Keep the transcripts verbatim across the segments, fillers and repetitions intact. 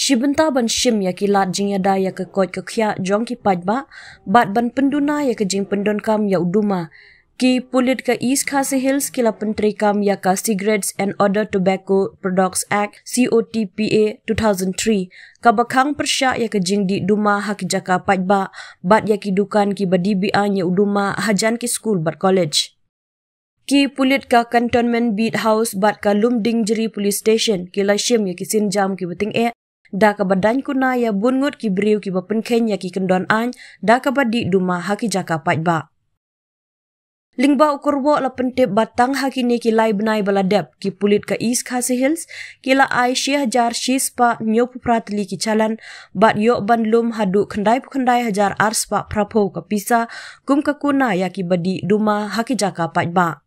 Shibynta ban shim ïa ki lad jingïada ïa ka koit ka khiah jong ki paidbah bad ban pynduna ïa ka jingpyndonkam ïa u duma, ki pulit ka East Khasi Hills ki la pyntreikam ïa ka Cigarettes and Other Tobacco Products Act, C O T P A two thousand three, kaba khang pyrshah ïa ka jingdih duma ha ki jaka paidbah bad ïa ki dukan kiba dih beaiñ ïa u duma hajan ki skul bad college. Ki pulit ka Cantonment Beat House bad ka Lumdiengjri Police Station ki la shim ïa ki sienjam kiba tyngeh da kaba daiñ kuna ïa bun ngut ki briew kiba pynkheiñ ïa ki kyndon aiñ da kaba dih duma ha ki jaka paidbah. Lyngba u kyrwoh la pyntip ba tang ha kine ki lai bnai ba la dep, ki pulit ka East Khasi Hills ki la ai shi hajar shi spah hynñiewphew phra tylli ki challan bad ïoh ban lum haduh khyndai phew khyndai hajar ar spah phraphew ka pisa kum ka kuna ïa kiba dih duma ha ki jaka paidbah.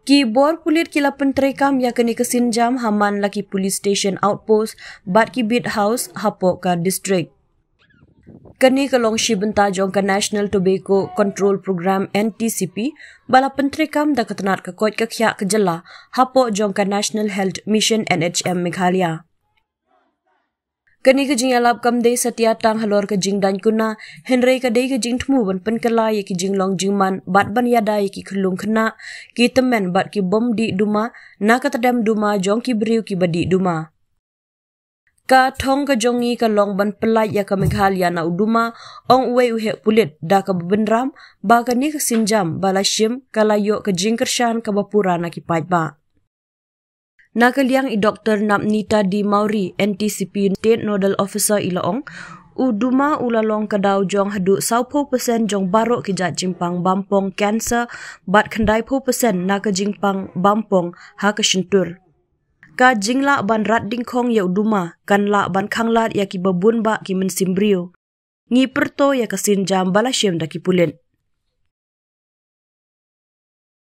Ki bor pulit ki la pyntreikam ïa kane ka sienjam ha man la ki police station outpost bad ki beat house hapoh ka district. Kane ka long shibynta jong ka National Tobacco Control Program, N T C P, ba la pyntreikam da ka tnat ka koit ka khiah ka jylla hapoh jong ka National Health Mission, N H M, Meghalaya. Kane ka jingïalap kam dei satia tang halor ka jingdaiñ kuna, hynrei ka dei ka jingthmu ban pynkylla ïa ki jinglong jingman bad ban ïada ïa ki khyllung khynnah, ki tymmen bad ki bym dih duma na ka tdem duma jong ki briew kiba dih duma. Ka thong ka jong ngi ka long ban pyllait ïa ka Meghalaya na u duma, ong uwei u heh pulit da kaba bynrap ba kane ka sienjam ba la shim ka la ïoh ka jingkyrshan kaba pura na ki paidbah. Na ka liang i Doktor Napnita D Mawrie, N T C P State Nodal Officer, i la ong, u duma u la long ka daw jong haduh sawphew percent jong baroh ki jait jingpang bampong cancer bad khyndaiphew percent na ka jingpang bampong ha ka shyntur. Ka jinglah ban rat dingkhong ïa u duma kan lah ban khanglad ïa kiba bun bah ki mynsiem briew. Ngi pyrto ïa ka sienjam ba la shim da ki pulit.